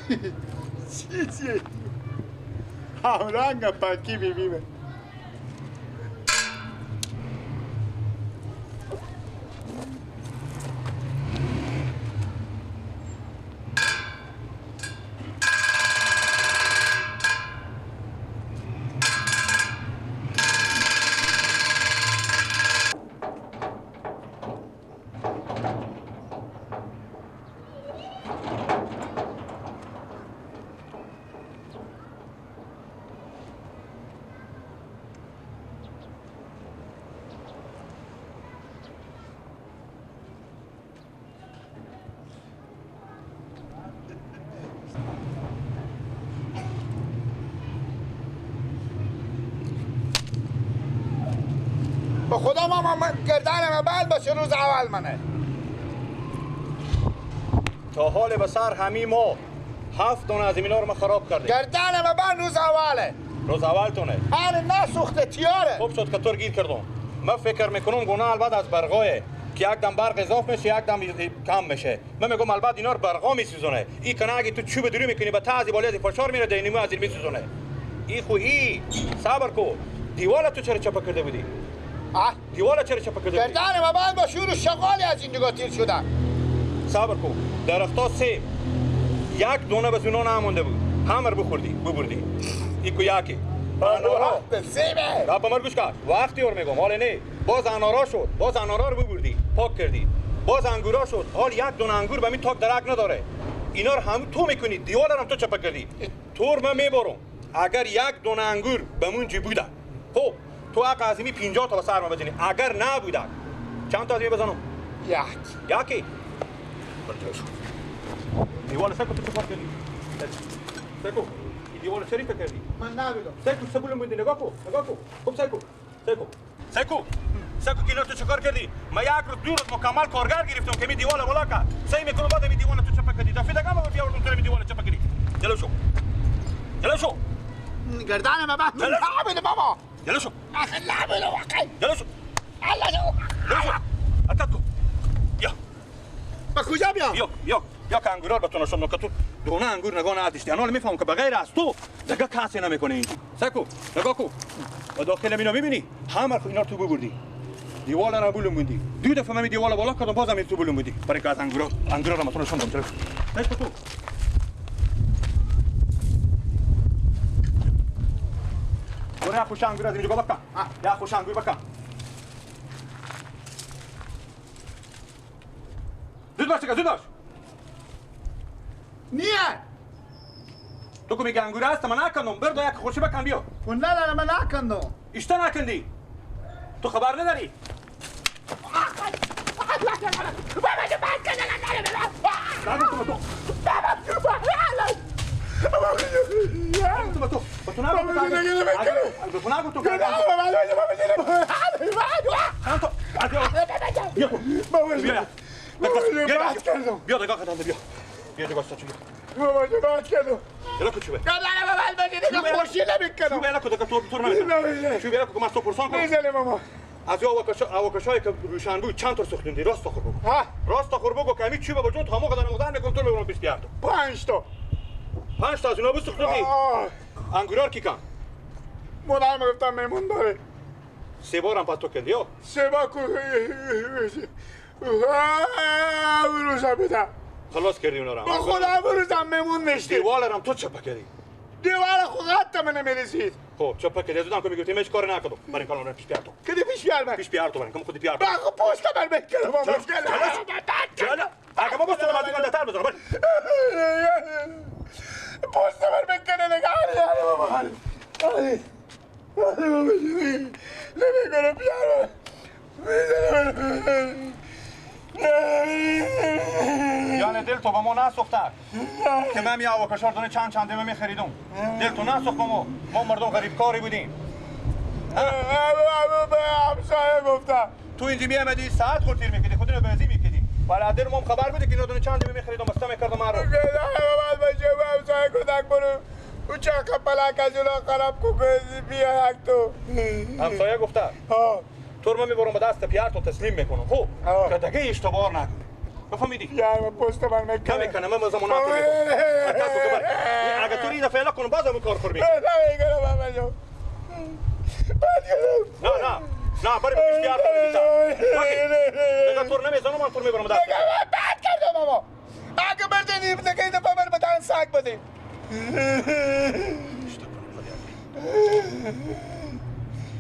چی چی؟ همرنگ پاکی بیبیمه. خدا ما من گردن من بند باشه روز اول منه. تا حال به سر همی ما 7 دونه از اینا رو ما خراب کردیم. گردن من بند روز اوله. روز اول تونه. آره نسوخته تیاره. خوب شد که تو گیر کردم. من فکر میکنم گناه البته از برقایه که یک دم برق اضافه میشه یک دم کم میشه. من میگم البته اینا رو برقا میسوزونه. این کنه اگه تو چوب دری میکنی به تعزی بالای از فشار میره دینمو از این میسوزونه. این خو ای صبر کو. دیوال تو چرا چپا کرده بودی؟ دیوال چرا چپا کرده بودی؟ گردن من بند باشه رو شغالی از این نگاه تیر شدم. صبر کو. درختا سه یک دونه بس اونا نمونده بود. همر بخوردی ببردی. ایکو یکی. انارا سیبه. با مر گوش کن. وقتی اور میگم حال نه. باز انارا شد. باز انارا رو ببردی. پاک کردی. باز انگورا شد. حال یک دونه انگور به می تاک درک نداره. اینا رو هم تو میکنی. دیوال رو هم تو چپا کردی. تور من میبرم. اگر یک دونه انگور به مونجی بوده. خب تو حق عظیمی 50 تا به سر ما بزنی. اگر نبوده چند تا از بزنم؟ یک. یکی. دیوال سکو تو چیکار کردی؟ سکو دیوال چری کردی؟ من نبودم. سکو سبولم بودی. نگاه کو نگاه کو. خب سکو سکو سکو سکو که تو چیکار کردی؟ من یک روز دو روز مکمل کارگر گرفتم که می دیوال بالا کرد. سعی میکنم بعد می دیوال تو چپا کردی. دفعه دیگه ما بیاوردم تو می دیوال چپا کردی. جلو شو. جلو شو. گردن من بعد نبوده بابا. جلو شو. آخه نبوده واقعا. جلو شو. جلو شو. حرکت کن. بیا. با کجا بیام؟ بیا بیا بیا که انگورا رو به تو نشون که تو دونه انگور نگاه نداشتی. الان میفهمم که بغیر از تو دیگه کسی نمیکنه اینجا. سکو نگاه کو. و داخل اینا میبینی؟ همه اینا تو ببردی. دیوال رو بلند بودی. دو دفعه من دیوال بالا کردم بازم تو بلند بودی. برای که از انگورا رو تو نشون دادم. جلو. سکو تو. برو یا خوش انگور از اینجا بکن. یا خوش انگور بکن. زود باش زود باش. نیه. تو که میگی انگور هست من نکندم. برو یک خوشی بکن بیا. نه نه من نکندم. اشتا نکندی. تو خبر نداری. بیا نگاه کن بیا بیا نگاه کن بابا باد کردم یلا کوچوبه نه بابا خوشی نمیکنم چوبه یلا کو تو تو نمیزنم چوبه یلا کو من تو پرسان کنم میزنم ماما از آواکاشایی که روشن بود چند تا سوختوندی راست خور بگو راست خور بگو که همین چوبه با جون تمام قدر مقدار میکنم تو میبرم پیش بیارم 5 تا 5 تا از اونا بود سوختوندی انگورار کی کن مادرم گفتم مهمون داره سه بارم پس تو کردی یا سه بار کو روزم بدم خلاص کردی اونا رو با خدا روزم مهمون نشتی دیوال رم تو چپا کردی دیوال خود حتی من نمیرسید خب چپا کردی از اونم که میگفتیم هیچ کار نکردم برای این کارم پیش بیار تو کدی پیش بیار من پیش بیار تو برای اینکه خودی بیار با خود پشت من بکنم با مشکل چلا اگه ما بستم از این دتر بزنم پشت من بکنه نگاه بابا آره آره بابا نمیکنم بیار یعنی دل تو به ما نسوخته که من یه آواکاشار دونه چند چند دمه میخریدم دل تو نسوخت به ما ما مردم غریب کاری بودیم همسایه گفتم تو اینجا میامدی ساعت خورتیر میکردی خودتون رو بنزین میکردی ولی دل ما خبر بوده که اینا دونه چند دمه میخریدم بسته میکردم من رو همسایه کودک برو او چاق پلاک از اونا خراب کو بیا یک تو همسایه گفته تو رو من میبرم به دست پیار تو تسلیم میکنم خب که دیگه اشتباه نکنی بفهمیدی؟ یا پست من میکنه. نمیکنه من زمان میکنم. اگه تو ریز فعلا کنم بازم کار خور میکنم. نمیکنم ماما جون. نه نه نه برای پیش بیار دیگه تو نمیزنم من تو میبرم دست. بد کردم ماما. اگه بردنی دیگه دفعه من بدن ساک بده.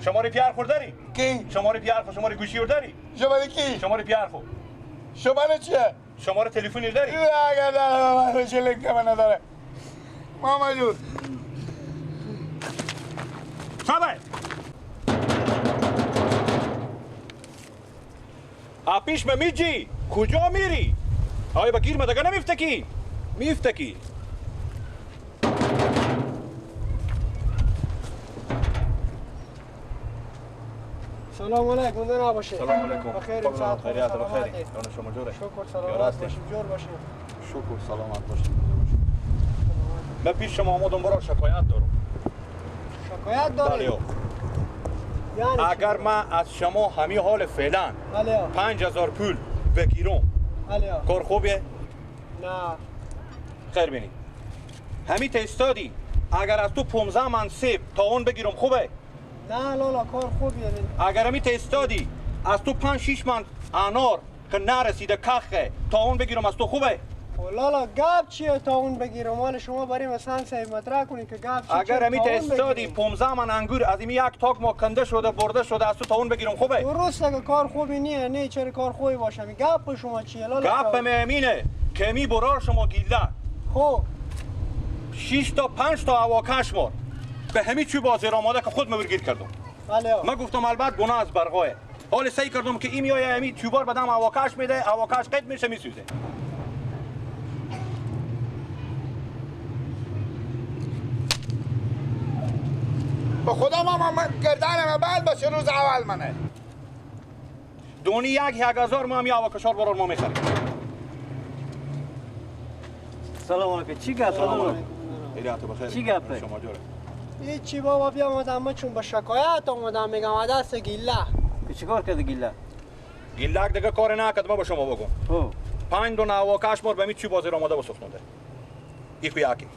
شماره پیار خور داری؟ کی؟ شماره پیار خور، شماره گوشی رو داری؟ شماره کی؟ شماره پیار خور. شماره چیه؟ شماره تلفنی داری؟ نه اگر ندارم من شلنگ من نداره. ماما جون. صبر. پیش من میجی کجا میری؟ آیا با گیر مدگه نمیفتکی؟ میفتکی. سلام علیکم مونده نباشه. سلام علیکم. بخیر ساعت خیریت بخیر. جان شما جوره؟ شکر سلامت باشیم جور باشیم. شکر سلامت باشیم. من پیش شما آمدم برای شکایت دارم. شکایت داری؟ بله. یعنی اگر من از شما همین حال فعلا 5000 پول بگیرم کار خوبیه؟ نه. خیر بینی. همین تستادی اگر از تو 15 من سیب تا اون بگیرم خوبه؟ نه لالا کار خوبیه. اگر همی تستادی از تو 5-6 من انار که نرسیده کخه تا اون بگیرم از تو خوبه؟ لالا گپ چیه تا اون بگیرم؟ مال شما برای مثلا سه مطرح کنی که گپ چیه؟ اگر همی تستادی 15 من انگور از این یک تاک ما کنده شده برده شده از تو تا اون بگیرم خوبه؟ درسته که کار خوبی نیه. نه چرا کار خوبی باشه؟ گپ شما چیه لالا؟ گپ مهمینه که می برار شما گیله. خب 6 تا 5 تا اواکش مار به همین چوب بازار آماده که خود من گیر کردم. بله. من گفتم البته گناه از برقاه. حال سعی کردم که این میایه همین چوبار بدم اواکش میده، اواکش قید میشه میسوزه. به خدا ماما من گردنم بعد باشه روز اول منه. دونی 1000 ما هم یه اواکشار برار ما میخریم. سلام علیکم. چی گپ؟ سلام علیکم. خیریت بخیر. چی گپه؟ شما جوره؟ هیچی بابا بیامدم من چون با شکایت آمدم میگم از دست گیله. چیکار کرده گیله؟ گیله دیگه کار نکرد ما به شما بگم. 5 دونه اواکش مار به می چی بازار آماده بسوختونده. یکی یکی.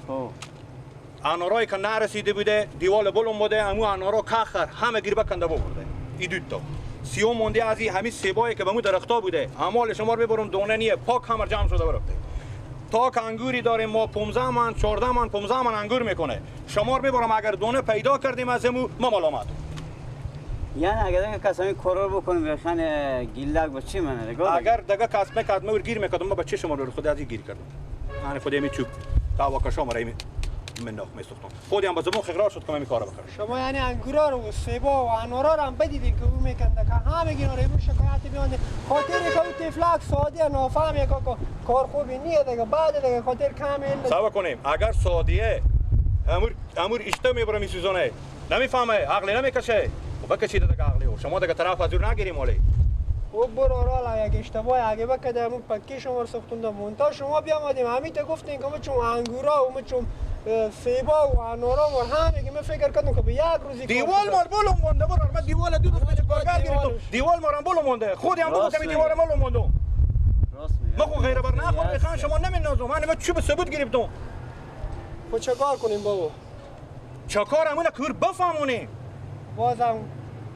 انارایی که نرسیده بوده دیوال بلند بوده امو انارا کخر همه گیر بکنده ببرده. ای دو تا. سیو مونده از این همین سیبایی که به مو درختا بوده. امال شما رو ببرم دونه نیه پاک همه جمع شده برفته. تاک انگوری داریم ما 15 من 14 من 15 من انگور میکنه. شما رو میبرم اگر دونه پیدا کردیم از امو ما ملامت. یعنی اگر دیگه کس همین کارا رو بکنیم بخن گیلک با چی منه؟ اگر دیگه کس میکرد ما گیر میکردم ما بچه شما رو خود از گیر کردم. من خود می چوب تا واکشا ما من نخ میسوختم. خودم با زبون خقرار شد که من کارو بکنم. شما یعنی انگورا رو و سیبا و انارا رو هم بدیدین که او میکنده که همه گینا رو امروز شکایت بیانده. خاطر که او تفلک ساده نافهم یک کار خوبی نیه دیگه. بعد دیگه خاطر کم صبر کنیم. اگر سادیه امور اشته میبره میسوزونه نمیفهمه عقلی نمیکشه و بکشید دیگه عقلی او شما دیگه طرف از دور نگیریم ولی او برو رالا یک اشتباه اگه بکده امو پکی شما رو ساختوندم مونتا شما بیامدیم همین تا گفتین که ما چون انگورا و ما چون سیبا و انارا و همه که من فکر کردم که به یک روزی دیوال مار بلوم مونده برو من دیوال دو روز پیش کارگر گرفتم دیوال مارم بلوم مونده خودم بگو که دیوال مالو مونده. راست میگه. ما خو غیر بر نخور میخوان شما نمیندازم من چوب ثبوت گرفتم. خب چه کار کنیم بابا؟ چه کار همونه که بفهمونیم. بازم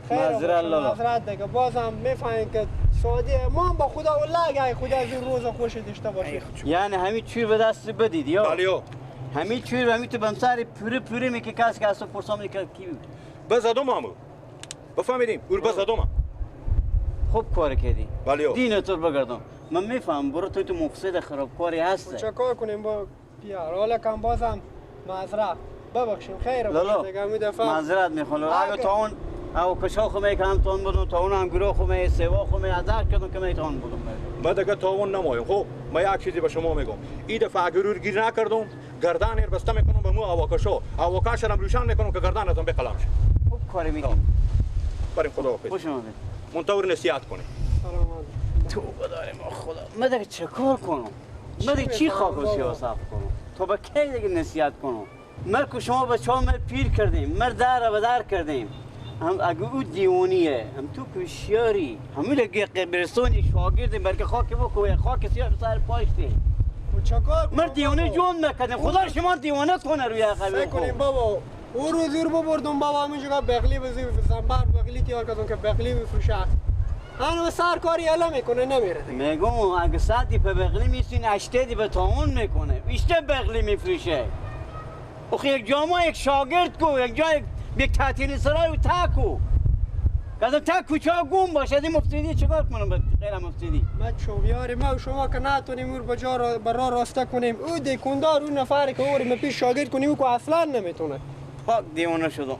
خیر معذرت دیگه بازم میفهمیم که سعودی ما با خدا والله اگه خدا از این روز خوش داشته باشه. یعنی همین چوب به دست بدید یا؟ بله. همین چوب همین تو بمسر پوره پوره میکه کس که اصلا پرسام میکرد کی بود؟ بزدم امو. بفهمیدیم اور بزدم. خوب کار کردی. بله. دین تو بگردم. من میفهم برو تو مفسد خرابکاری هست. چه کار کنیم با پیار؟ حالا کم بازم معذرت ببخشیم خیر باشه دیگه می دفعه معذرت میخوام. اگه تا اون او کشا خو میکنم تا اون بودم تا اون انگورا خو می سوا خو می ازر کردم که می تا اون بودم. من دیگه تا اون نمایم. خب من یک چیزی به شما میگم. این دفعه اگر گیر نکردم گردن ایر بسته میکنم به مو اواکشو اواکش هم روشن میکنم که گردن ازم به قلم شه. خوب کاری میکنم. بریم خدا حافظ. خوش اومدید. منتظر نصیحت کنی. سلام توبه داریم خدا. من دیگه چه کار کنم؟ من دیگه چی خاک و سیاه صاف کنم؟ تو به کی دیگه نصیحت کنم؟ من که شما بچه‌ها مر پیر کردیم، مر در به در کردیم. هم اگه او دیوانیه هم تو کشیاری همون لگه قبرستون شاگرد برکه خاک بکو خاک سیاه سر پاشتی چکار من دیوانه جون نکردم خدا شما دیوانه کنه روی عقب کنیم بابا او رو زیر ببردم بابا همونجا بغلی بزی زنبر بغلی تیار کردم که بغلی بفروشه هنو سر کاری الا میکنه نمیره میگم اگه صدی په بغلی میسین اشتدی به تاون میکنه بیشتر بغلی میفروشه اخی یک جامعه یک شاگرد کو یک جای یک تعطیل سرای و تاکو قدم تا کوچه گم باشه از این مفسدی چیکار کنم به غیر مفسدی ما چوبیار ما و شما که نتونیم اور بجا برا راسته کنیم او دکاندار اون نفری که اور پیش شاگرد کنیم او که اصلا نمیتونه پاک دیوانه شدم.